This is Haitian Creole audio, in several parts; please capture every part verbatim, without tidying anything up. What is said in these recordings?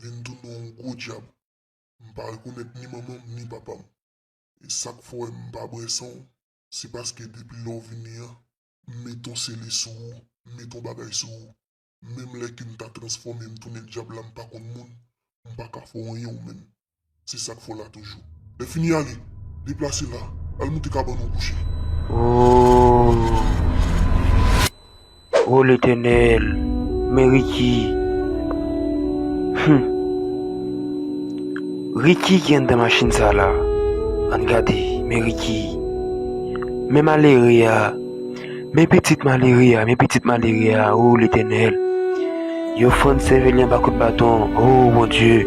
vin tounen yon gwo dyab. M pa rekonèt ni manman m, ni papa m. E sa k fè w wè m pa bwè san w, se paske depi lè w vini an, m met yon sele sou ou, m met yon bagay sou ou. Menm lè ke m ta transfòme m tounen dyab la, m pa konn moun, m pa ka fè w anyen ou menm. Se sa k fè w la toujou. Lè fini ale, deplase la, al moute kabann ou kouche. Oh. Oh Letènèl, men Ricky. Hmm. Ricky ki anndan machin sa la. Ann gade, men Ricky. Men malere a. Men pitit malere a, men pitit malere a, oh Letènèl. Yo fann sèvè li anba kout baton, oh Bondye.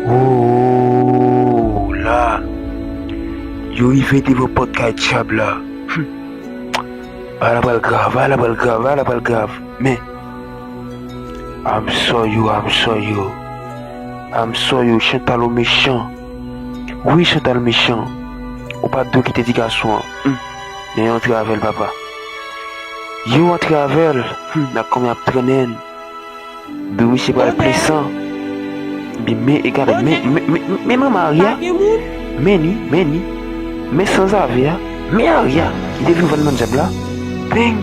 Oh la. Yo rive devan pòt kay dyab la. Hmm. Bagay la pral grav, bagay la pral grav, bagay la pral grav. Men, I'm sorry, I'm sorry. I'm sorry, Chantal ou mechan. Wi, Chantal mechan. Ou pa t dwe kite ti gason an. Hmm. Men yo antre avè l, papa. Yo antre avè l. Hmm. Nan kòman y ap trennen l. Dou misye pral plen san. Epi men, e gade, men, men, men, men manman Aria. Men ni, men ni. Men sanzave a. Men Aria. Li te vin vann nan dyab la. Beng.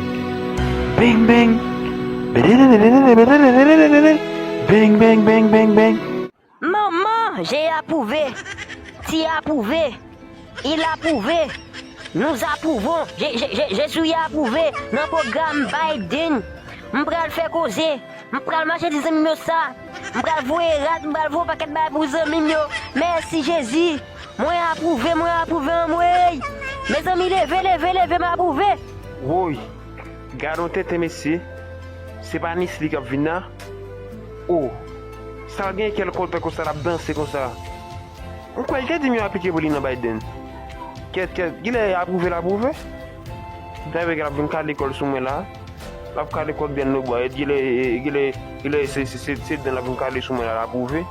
Beng, beng. Beng, beng, beng, beng, beng. Manman, j'ai approuvé. Tu approuvé. Il approuvé. Nous approuvons. Je, je, je, je suis approuvé nan pwogram Biden. M pral fè koze. M pral mache di zanmi m yo sa. M pral voye rad, m pral voye yon pakèt bagay pou zanmi m yo. Mèsi Jezi. Mwen apwouve, mwen apwouve anmwey. Mezanmi, leve, leve, leve, m apwouve. Woy, gad yon tenten mesye. Se pa Nisly k ap vin la? Oh, sa l gen kèl kontè konsa l ap danse konsa? M kwè l te di m yo aplike pou li nan Biden. Kèt, kèt, gilè apwouve l apwouve. Sa vle di l ap vin kale kò l sou mwen la. L ap kale kò l byen lobwa. Gilè, gilè, gilè se, se, se, se dan l ap vin kale sou mwen la, l apwouve.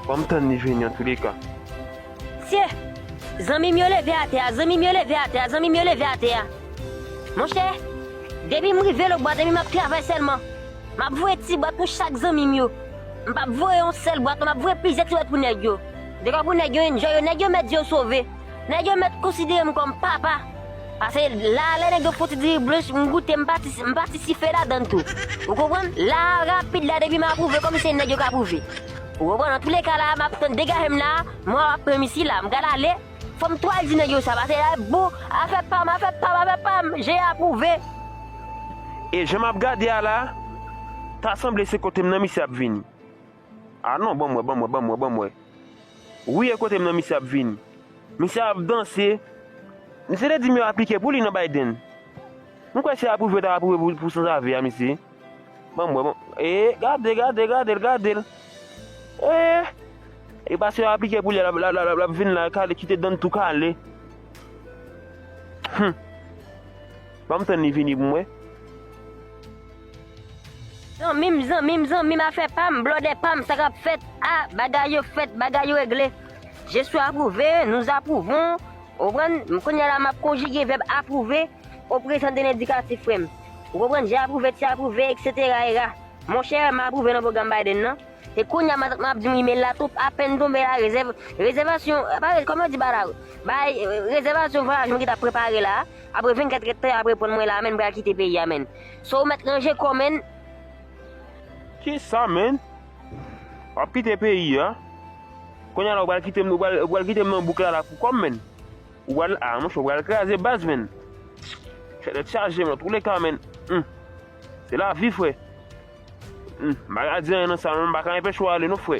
Ban m tann li vini antouleka. Mesye, zanmi m yo leve atè a, zanmi m yo leve atè a, zanmi m yo leve atè a. Monchè, depi m rive lobwa, depi m ap travay sèlman, m ap voye ti bwat pou chak zanmi m yo. M p ap voye yon sèl bwat, non, m ap voye plizyè ti bwat pou nèg yo. Dekwa pou nèg yo enjoy yo, nèg yo mèt di yo sove. Nèg yo mèt konsidere m kòm papa. Paske la, lè nèg yo fè yon ti diri blanch, m goute, m patisi-, m patisipe ladan l tou. Ou konprann? La, rapid la, depi m apwouve, kòmsi se nèg yo k apwouve. Ou konprann? Antouleka la, m ap tann degaje m la, mwen ap pran m isi la, m pral ale. Fò m tou al di nèg yo sa, paske la, bon, afè pa m, afè pa m, afè pa m, j'ai approuvé. E jan m ap gade a la, ta sanble se kote m nan misye ap vini. A non, ban m wè, ban m wè, ban m wè, ban m wè. Wi, e kote m nan misye ap vini. Misye ap danse. Misye te di m yo aplike pou li nan Biden. M kwè se apwouve ta apwouve pou, pou sanzave a, mesye. Ban m wè, bon. E, gade, gade, gade l, gade l. E, e paske yo aplike pou li, l ap, l ap, l ap, l ap vin la, kale, kite dan l tou kale. Hum. Ban m tann li vini pou mwen. Zanmi m, zanmi m, zanmi m, afè pa m, blòdè pa m, sa k ap fèt? A, bagay yo fèt, bagay yo regle. Je suis approuvé, nous approuvons. Ou konprann? Kounye a la, m ap konjige vèb apwouve au présent de l'indikatif, frè m. Ou konprann? J'ai approuvé, tu as approuvé, et cetera era. Monchè, m apwouve nan pwogram Biden nan. E kounye a, m ap, m ap di m imèl la tou, apèn tonbe la, rezèv-, rezèvasyon, pa, kòman yo di ba la? Bay, eh, rezèvasyon vwayaj mwen ki t ap prepare la. Apre vennkèt èdtan, y ap reponn mwen la, menn, m pral kite peyi a, menn. So, ou mèt ranje kò w, menn. Kisa, menn? W ap kite peyi a? Kounye a la, ou pral kite m, ou pral, ou pral kite m nan bouk la, la pou kò m, menn. Ou pral, a, monchè, ou pral kraze baz, menn. Tèt chaje, menn, antouleka, menn. Hum. Se lavi, frè. Hum, m pa ka di anyen nan sa, non, m pa ka anpeche w ale, non, frè.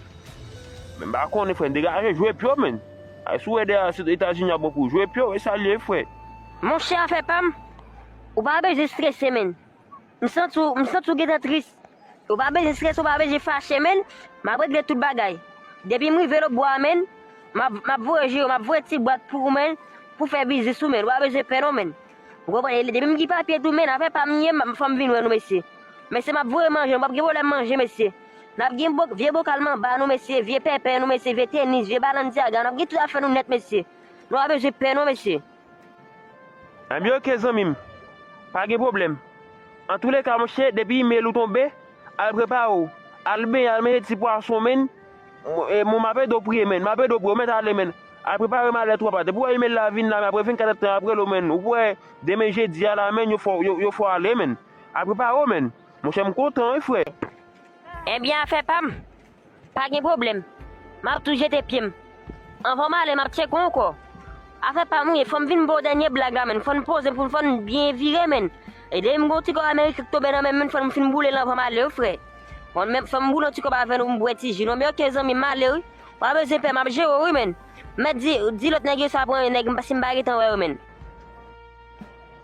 Men m pa konnen, frè, degaje, jwe pye w, menn. Ay, si w wè dèyè Etazini a bon pou w, jwe pye w, e sa l ye, frè. Monchè, afè pa m, ou pa bezwen strese, menn. M santi w, m santi w gentan tris. Ou pa bezwen strese, ou pa bezwen fache, menn. M ap regle tout bagay. Depi m rive lòtbò a, menn, m ap, m ap voye jere w, m ap voye ti bwat pou ou, menn, pou fè biznis ou, menn. Ou pa bezwen pè, non, menn. Ou konprann? E depi m gen papye tou, menn, afè pa m ye, m, fò m vin wè nou, mesye. Mesye, m ap voye manje, nou p ap gen pwoblèm manje, mesye. N ap gen bo-, vye bokal manba nou, mesye, vye pèpè nou, mesye, vye tenis, vye balannsyaga, n ap gen tout afè nou nèt, mesye. Nou pa bezwen pè, non, mesye. Enben, oke, zanmi m. Pa gen pwoblèm. Antouleka, monchè, depi imèl ou tonbe, al prepare w. Al benyen, al manje ti pwason, menn. Mwen, e, mwen, m ap ede w priye, menn. M ap ede w priye, ou mèt ale, menn. Al prepare malè twa pa. Depi w wè imèl la vin la, men apre vennkat èdtan apre l, menn. Ou wè, demen jedi a la, menn, yo fè w, yo, yo fè w ale, menn. Al prepare w, menn. Monchè, m kontan, wi, frè. Ebyen, afè pa m. Pa gen pwoblèm. M ap tou jete pye m. Anvan m ale, m ap tcheke w ankò. Afè pa m wi, fò m vin ba w dènye blag la, menn. Fò n poze pou n, fò n byen vire, menn. E depi m gon ti kòb ameriken k tonbe nan men m, menn, fò m fin boule l anvan m ale wi, frè. Fò m, fò m boule yon ti kòb avè nou, m bwè ti ji nou. Men oke, zanmi, m ale wi. Pa bezwen pè, m ap jere w wi, menn. Mèt di, di lòt nèg yo sa pran yon nèg, m pa, si m pa gentan wè yo, menn.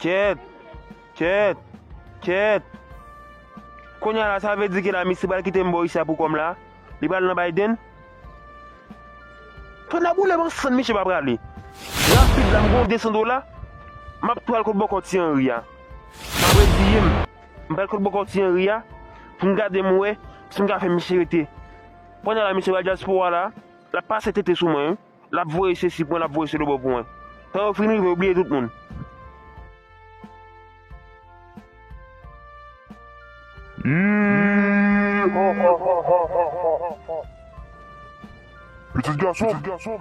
Kyèt! Kyèt! Kyèt! Kounye a la, sa vle di ke la, misye pral kite m bò isi a pou kòm la? Li pral nan Biden? Tonnè boule m ansann, misye pa prale. Rapid la, m gon de san dola, m ap tou al kot bòkò Ti Henry a. Apre diye m, m pral kot bòkò Ti Henry a, pou m gade m wè si m ka fè misye rete. Kounye a la, misye pral dyaspora la, l ap pase tete sou mwen, wi. L ap voye sesi pou mwen, l ap voye selo bò pou mwen. Tan yo fin rive, yo bliye tout moun. Pitit gason, pitit gason.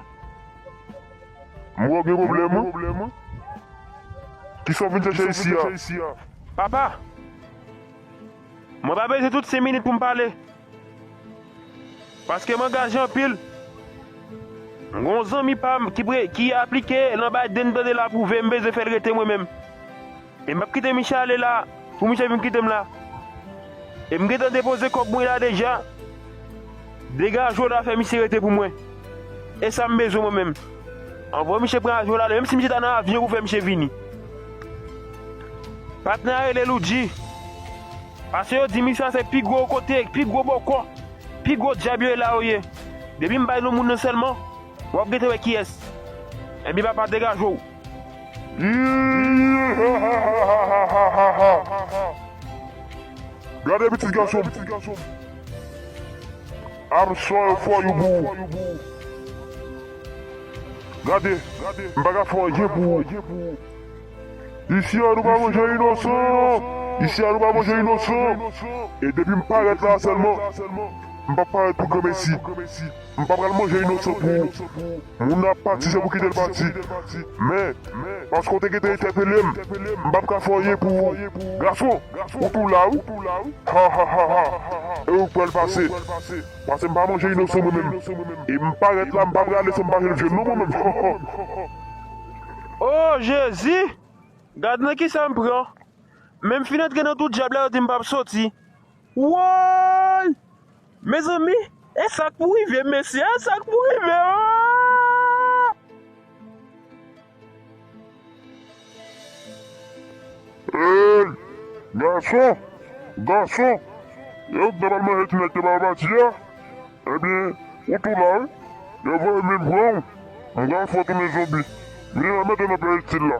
M wè w gen pwoblèm, wi. Kisa w vin chèche isi a? Papa, mwen pa bezwen tout senk minit pou m pale. Paske m angaje anpil. M gon zanmi pa m ki pre, ki aplike nan Biden, m tande l apwouve, m bezwen fè l rete mwen menm. E m p ap kite misye ale la, pou misye vin kite m la. E m gentan depoze kòb mwen la deja. Degaje w la, fè misye rete pou mwen. E sa m bezwen mwen menm. Anvoye misye pran avyon l ale, menm si misye ta nan avyon pou fè misye vini. Patnè a rele Loudji. Paske yo di misye a se pi gwo kote, pi gwo bòkò, pi gwo dyab yo ye la yo ye. Depi m bay non moun nan sèlman, w ap gentan wè kiyès. Ebyen papa, degaje w. Gade pitit gason m. I'm sorry for you, boo. Gade, m pa ka fè anyen pou ou. Isi a nou pa manje inosan. Isi a nou pa manje inosan. E depi m parèt la sèlman, m p ap parèt pou granmesi. M pa pral manje inosan pou ou. Moun nan ap pati, se pou kite l pati. Men, paske w te gentan entèpele m, m p ap ka fè anyen pou ou. Gason, ou tou la, wi. Ha, ha, ha, ha. E ou k pral pase. Paske m pa manje inosan mwen menm. E m parèt la, m pa prale san m pa jwenn vyann non mwen menm. O Jezi! Gad nan kisa m pran. Men m fin antre nan tout dyab la, yo di m p ap soti. Woy! Mezanmi, e sa k pou rive m, mesye, e sa k pou rive m! Ey! Gason! Gason! E ou k ta pral manje ti nèg ke pa pati a? Ebyen, ou tou la, wi. Yo voye m vin pran w. M pral fè w tounen zonbi. Vini la, mete nan peristil la.